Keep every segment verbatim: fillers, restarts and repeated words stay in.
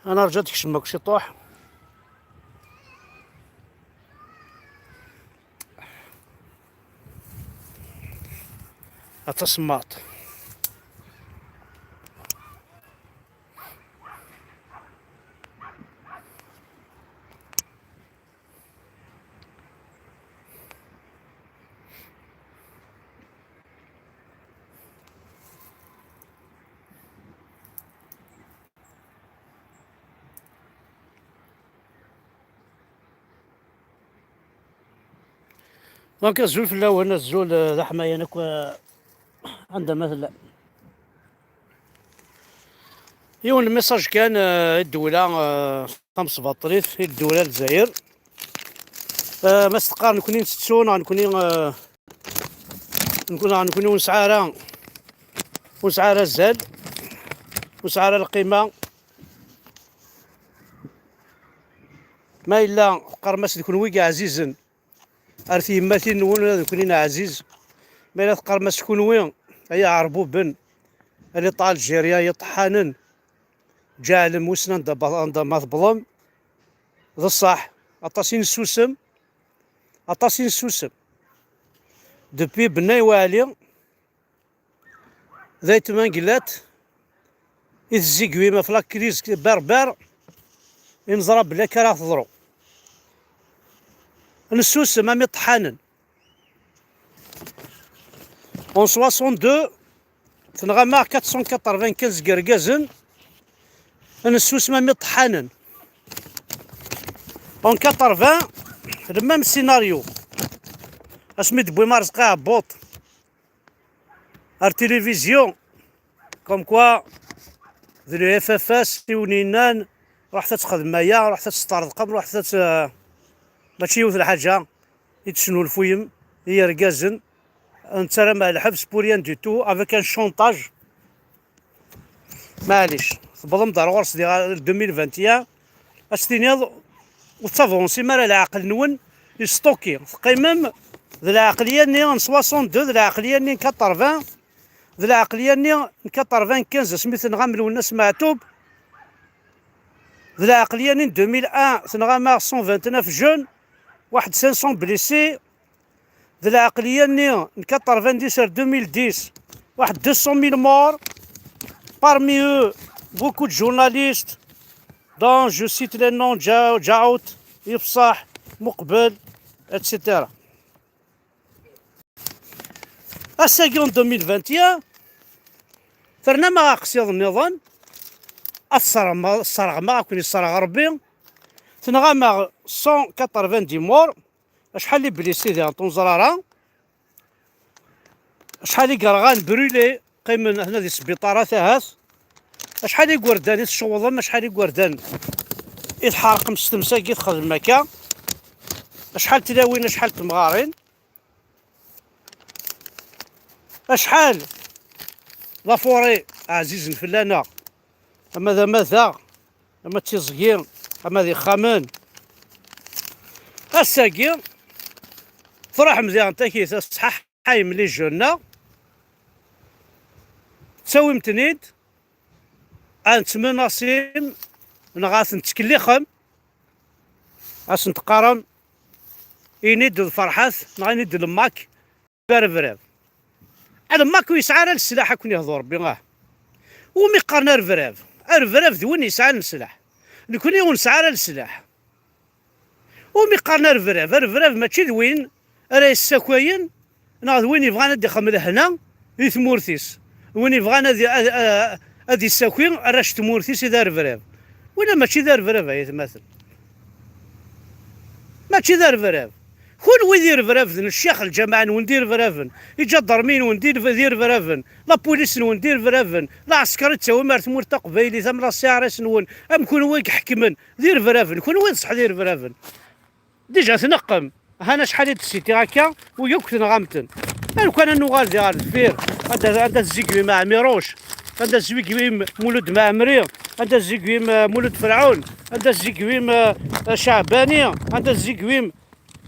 Ad nerǧu ad tekcem akk ciṭuḥ. Ad tasemmaḍt. Donc, azul fell-awen, azul, eh, d aḥmayan akk, eh, anda ma tella. Yiwen n lmessage kan, eh, i ddewla, eh, tamesbaṭlit, i ddewla Lezzayer. Eh, ma s-teqqar nekni ntettu, neɣ nekni, eh, nekni, neɣ nekni ur nesɛi ara, ur nesɛi ara azal, ur nesɛi ara lqima. Ma yella teqqarem-as d kenwi i yeɛzizen ar tyemmatin-nwen, ula d nekni neɛziz. Ma yella teqqarem-as kenwi, ay iɛerbuben, a l'iṭ Algérien, ay iṭeḥḥanen, ǧaɛlem wissen anda ba-, anda ma tewwḍem. D ṣṣeḥ, aṭas i nessusem, aṭas i nessusem. Depuis Bennay Waɛli, d aytma n Glat i tezzigwim ɣef la crise berbère, i neẓra belli akka ara teḍru. Nessusem am iṭeḥḥanen. En soixante-deux, tenɣam-aɣ quatre cent quatre-vingt-quinze n yergazen, nessusem am iṭeḥḥanen. En quatre-vingts, le même scénario. Asmi d-tewwim Arezqi Ɛebbuṭ ar tilivizyu, comme quoi d le F F S i wen-yennan, ruḥet ad txedmem aya, ruḥet ad testeṛḍqem, ruḥet ad t-, mačči yiwet lḥaǧa i tesnulfuyem i yergazen, nettarram ɣer lḥebs pour rien du tout, avec un chantage. Maɛlic, tewwḍem-d ar ɣur-s di deux mille vingt et un, ad s-tiniḍ ur ttavansim ara leɛqel-nwen, istoki, teqqimem d lɛeqliya-nni n soixante-deux, d lɛeqliya-nni n quatre-vingts, d lɛeqliya-nni n quatre-vingt-quinze asmi tenɣam Lwennas Meɛtub, d lɛeqliya-nni n deux mille un tenɣam-aɣ cent vingt-neuf jeunes, waḥed cinq cents blessés, d lɛeqliya-nni n quatre-vingt-dix ar deux mille dix, waḥed deux cent mille morts, parmi eux beaucoup de journalistes dont je cite les noms, Dja-, Djaout, Ifṣaḥ, Muqbel, et cetera. Ass-agi en deux mille vingt et un, ternam-aɣ aqsiḍ nniḍen, ad tesserɣem-, tesserɣem-aɣ, ad ken-isserɣ Rebbi, tenɣam-aɣ cent quatre-vingt-dix morts, acḥal i blessés diɣen ur neẓri ara, acḥal i yerɣan brûlés, qqimen aten-a di sbiṭarat ahat, acḥal n yigerdan i tcewwḍem, acḥal n yigerdan i tḥerqem s temsagi txedmem akka, acḥal n tlawin, acḥal n temɣarin, acḥal d afuṛi ɛzizen fell-aneɣ, ama d amadaɣ, ama d tiẓgi, ama d ixxamen. Ass-agi, truḥem diɣen takit, tesḥaḥayem les jeunes-nneɣ, tettawim-ten-id, ad ten-tmenasim, neɣ ad ten-ttkellixem, ad sen-teqqarem, ini-d d Ferḥat, neɣ ini-d d Lemmak, d arebrab. Alemmak ur yesɛi ara leslaḥ, ad ken-ihdu Rebbi, ah. Umi qqaren arebrab? Arebrab d win yesɛan leslaḥ. Nekni ur nesɛi ara leslaḥ. Umi qqaren arebrab? Arebrab mačči d win ara yessakayen, neɣ d win yebɣan ad d-ixdem lehna i tmurt-is, d win yebɣan ad, ad, ad, ad issaki arrac n tmurt-is i d arebrab. Winna mačči d arebrab, ay atmaten. Mačči d arebrab. Kunwi d irebraben, ccix lǧameɛ-nwen d irebraben, iǧadarmi-nwen d ireb-, d irebraben, la police-nwen d irebraben, lɛesker i d-tawim ar tmurt taqbaylit am la C R S-nwen, am kunwi i iḥekmen, d irebraben, kunwi d ṣṣeḥ d irebraben. Déjà tneqqem. Han acḥal i d-siti akka, u yakk tenɣam-ten. Ar kan ad nuɣal di ɣer deffir, anda, anda tzigwim Ɛmiruc, anda tzigwim Mulud Mɛemmri, anda tzigwim, eh, Mulud Ferɛun, anda tzigwim, eh, Ceɛbani, anda tzigwim.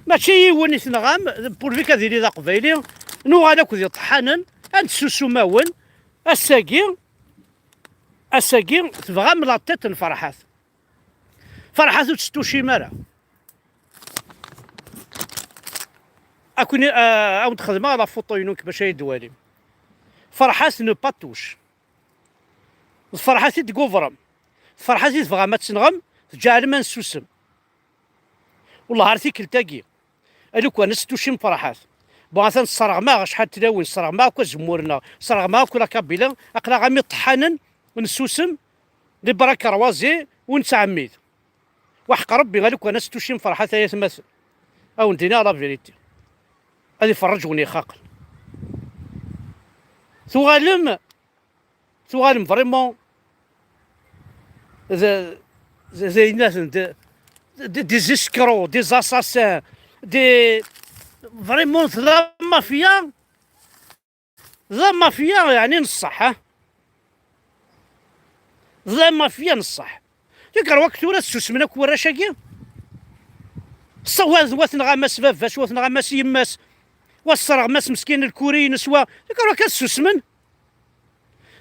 Mačči yiwen i tenɣam, pourvu ad yili d aqbayli, nuɣal akk d iṭeḥḥanen, ad d-susum awen, ass-agi, ass-agi tebɣam la tête n Ferḥat. Ferḥat ur tt-tucim ara. Akuni, ah, awen-d-xedmeɣ la photo-inu bac ay d-walim. Ferḥat ne pas touche. D Ferḥat i d-tgubrem. D Ferḥat i tebɣam ad tenɣem, teǧǧɛelem ad nessusem. Wellah ar tikkelt-agi. A lukan ad s-tucim Ferḥat. Bon, atan tesserɣem-aɣ acḥal n tlawin, tesserɣem-aɣ akk azemmur-nneɣ, tesserɣem-aɣ akk la Kabila, aql-aɣ am iṭeḥḥanen, nessusem, les bras croisés, ur nettɛemmid. Waḥeq Rebbi, a lukan ad s-tucim Ferḥat ay atmaten. Ad wen-d-iniɣ la vérité. Ad iferreǧ win yexaqen. Tuɣalem, tuɣalem vraiment d, d, d aynaten, d, d, des escrocs, des assassins, des, vraiment d la mafia, d la mafia, yeɛni n ṣṣeḥ, ha? D la mafia n ṣṣeḥ. Tikerwa-k tura ssusmen akk warrac-agi? Ṣṣawad wa tenɣam-as baba-s, wa tenɣam-as yemma-s, wa tesserɣem-as meskin lkuri-ines, wa, tikerwa-k ad ssusmen?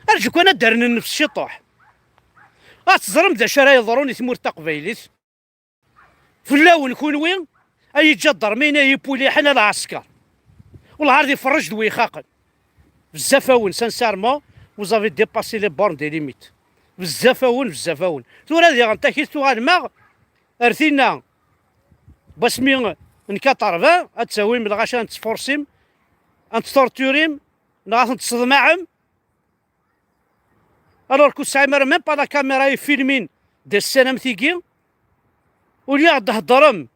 Arǧu kan ad d-rren nnefs ciṭuḥ. Ad teẓrem d acu ara yeḍrun i tmurt taqbaylit. Fell-awen kunwi, ay iǧadarmiyen, ay ipuliḥen, a lɛesker. Wellah ar d iferrej d wi ixaqen. Bezzaf-awen, sincèrement, vous avez dépassé les bornes des limites. Bezzaf-awen, bezzaf-awen. Tura diɣen takit tuɣalem-aɣ ar tinna. Wasmi n quatre-vingts, ad tawim lɣaci, ad tent-tfursim, ad tent-torturim, neɣ ad tent-tseḍmaɛem. Alors que ur tesɛim ara même pas la caméra i filmin des scènes am tigi. Au lieu ad d-theddrem,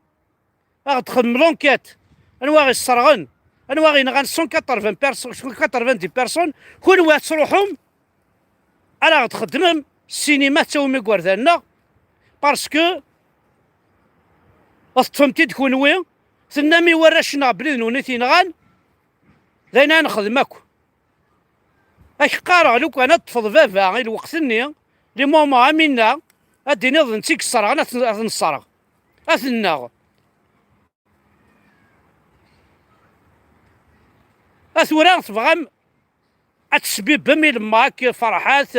ad d-txedmem l'enquête, anwa i ɣ-isserɣen, anwa i ɣ-yenɣan cent quatre-vingts perso-, cent quatre-vingt-dix personnes, kunwi ad truḥem, ad aɣ-d-txeddmem ssinima, ad tawim igerdan-nneɣ, parce que teṭṭfem-t-id kunwi, tennam i warrac-nneɣ belli d nwen i t-yenɣan, d ayen ara nexdem akk. Ad k-qqareɣ, lukan ad teṭṭfeḍ baba i lweqt-nni, les moments am winna, ad d-tiniḍ d netta i yesserɣen, ad t-, ad t-nesserɣ, ad t-nneɣ. A tura tebɣam ad tesbibem i lemmak Ferḥat,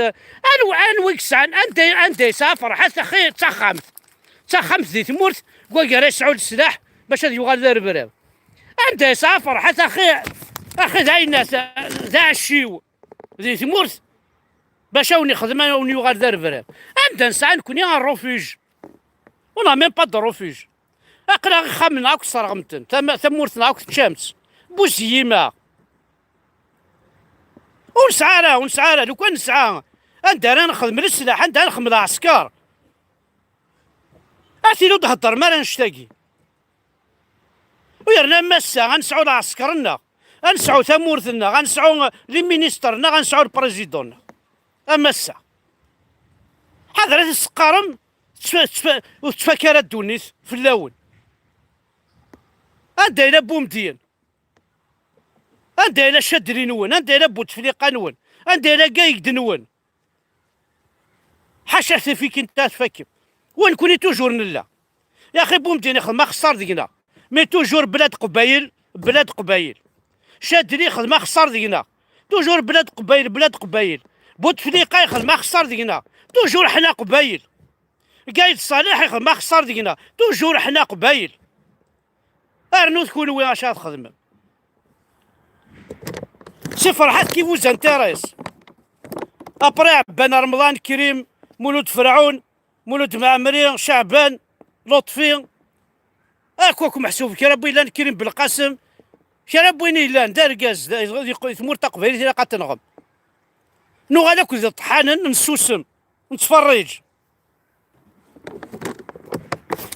anwa, anwa i yesɛan, anda, anda yesɛa Ferḥat axi d taxxamt? D taxxamt di tmurt, wagi ara yesɛu leslaḥ bac ad yuɣal d arebrab. Anda yesɛa Ferḥat axi, axi d aynas, d aɛecciw di tmurt, bac a wen-ixdem, a wen-yuɣal d arebrab. Anda nesɛa nekni un refuge? On n'a même pas de refuge. Aql-aɣ ixxamen akk tesserɣem-ten, tam-, tamurt-nneɣ akk teččam-tt. Buzeyyimeɣ. Ur nesɛi ara, ur nesɛi ara, lukan nesɛa, anda ara nexdem leslaḥ, anda ara nexdem lɛesker? Ad tili ur d-heddrem ara annect-agi. U yerna am ass-a, ad nesɛu lɛesker-nneɣ, ad nesɛu tamurt-nneɣ, ad nesɛu les ministres-nneɣ, ad nesɛu le président-nneɣ. Am ass-a. Ḥadret i s-teqqarem, tettfa-, tettfa-, ur tettfak ara ddunit fell-awen. Anda yella Bumedyen? Anda yella Cadli-nwen? Anda yella Butefliqa-nwen? Anda yella Gayegd-nwen? Ḥaca tifikin ta tfakem. Wa nekni toujours nella. Yaxi Bumedyen ixdem axeṣṣar deg-neɣ. Mais toujours blad Qbayel, blad Qbayel. Cadli ixdem axeṣṣar deg-neɣ. Toujours blad Qbayel, blad Qbayel. Butefliqa ixdem axeṣṣar deg-neɣ. Toujours ḥna Qbayel. Gayed Ṣaleḥ ixdem axeṣṣar deg-neɣ. Toujours ḥna Qbayel. Rnut kunwi acu ara txedmem. C'est Ferḥat qui vous intéresse. Après Ɛebban, Remḍan, Krim, Mulud Ferɛun, Mulud Mɛemmri, Caɛban, Lutfi, akk, akk meḥsub, kra n win yellan, Krim Belqasem, kra n win yellan d argaz, d, d, d tmurt taqbaylit ilaq ad tenɣem. Nuɣal akk d iṭeḥḥanen, nessusem, nettferriǧ.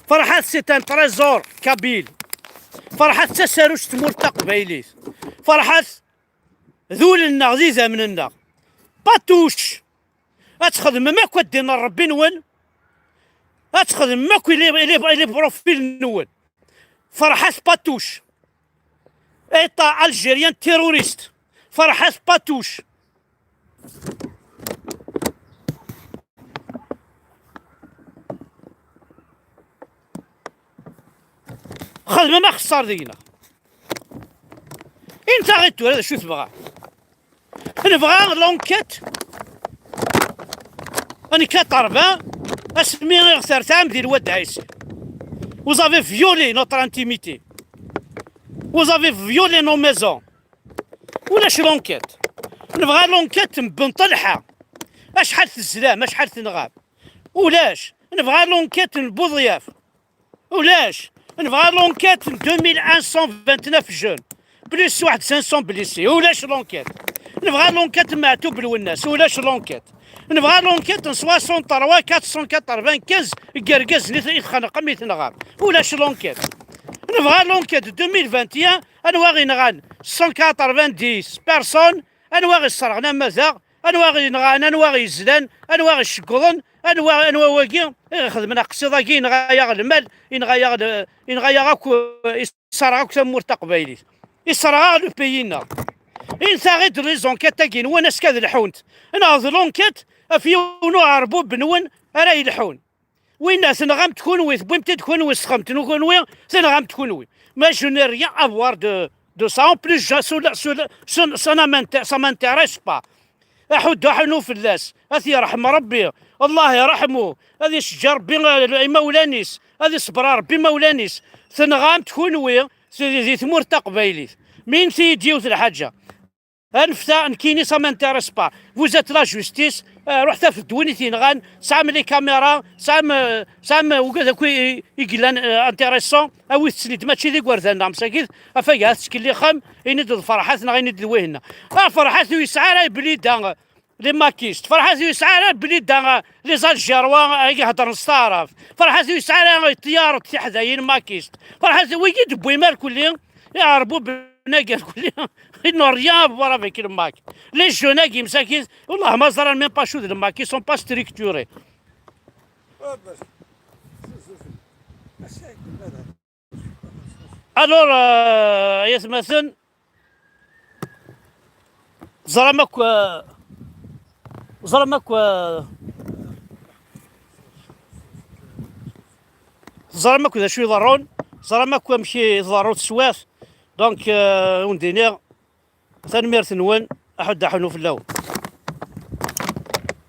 Ferḥat, c'est un trésor kabyle. Ferḥat d tasarut n tmurt taqbaylit. Ferḥat d ul-nneɣ, d idammen-nneɣ. Pas touche. Ad txedmem akk addin n Ṛebbi-nwen. Ad txedmem akk les, les, les profils-nwen. Ferḥat, pas touche. État algérien terroriste. Ferḥat, pas touche. Xedmem axeṣṣar deg-neɣ. Inta ɣi tura d acu tebɣa. Nebɣa l'enquête. Nekka ṭerba. Asmi i ɣ-tertam di lwad Ɛisi. Vous avez violé notre intimité. Vous avez violé nos maisons. Ulac l'enquête. Nebɣa l'enquête n Ben Talḥa. Acḥal tezlam, acḥal tenɣam. Ulac. Nebɣa l'enquête n Buḍyaf. Ulac. Nebɣa l'enquête n deux mille un cent vingt-neuf jeunes. Plus واحد cinq cents blessés. Ulac l'enquête. Nebɣa l'enquête n Maɛtub Lwennas. Ulac l'enquête. Nebɣa l'enquête n soixante-trois quatre cent quatre-vingt-quinze n yergazen i t-, i txenqem, i tenɣam. Ulac l'enquête. Nebɣa l'enquête de deux mille vingt et un, anwa i nɣan cent quatre-vingt-dix personnes, anwa i sserɣen amadaɣ, anwa i nɣan, anwa i yezlan, anwa i ceggḍen, anwa, anwa wagi i ixedmen aqsiḍ-agi, yenɣa-yaɣ lmal, yenɣa-yaɣ l-, yenɣa-yaɣ akk, isserɣ akk tamurt taqbaylit. Isserɣ-aɣ le pays-nneɣ. Intaɣ-id les enquêtes-agi-nwen ass-a ad lḥunt. Neɣ d l'enquête ɣef yiwen uɛerbub-nwen ara yelḥun. Winna tenɣam-t kunwi, tewwim-t-id kunwi, tesxem-t kunwi, tenɣam-t kunwi. Mais je n'ai rien à voir de, de ça. En plus, je, ça, ça, ça, ça ne m'inté-, ça m'intéresse pas. Aḥuddu aḥunnu fell-as, ad t-yerḥem Rebbi, Allah yerḥmu, ad iceǧǧer Rebbi, eh, imawlan-is, ad iṣebber Rebbi imawlan-is. Tenɣam-t kunwi di, di tmurt taqbaylit. Mi nti-yi-d yiwet lḥaǧa. Anfta, nekkini, ça m'intéresse pas. Vous êtes la justice, eh, ruḥet afet-d win i t-yenɣan, tesɛam les caméras, tesɛam, eh, tesɛam, eh, wigad akk i, i, i yellan, eh, intéressant, awit-ten-id, mačči d igerdan-nneɣ, msakit, afag ahat tettkellixem, ini-d d Ferḥat neɣ ini-d d wihin. Ah, Ferḥat ur yesɛi ara belli da, eh, les maquistes. Ferḥat ur yesɛi ara belli da, eh, les Algérois, eh, i iheddren s taɛrabt. Ferḥat ur yesɛi ara, eh, ṭṭyaṛ d tiḥdayin maquistes. Ferḥat wigi d-wwim arkelli, iɛerbuben-agi arkelli, ils n'ont rien à voir avec le mac. Les jeunes-agi msakit, والله ma ẓran même pas acu d le mac, ils sont pas structurés. Alors, euh, ay atmaten, teẓram akk, euh, teẓram akk, euh, teẓram akk d acu iḍerrun, teẓram akk amek i tḍerru teswiɛt. Donc, euh, wen-d-iniɣ, tanemmirt-nwen, aḥuddu aḥunnu fell-awen.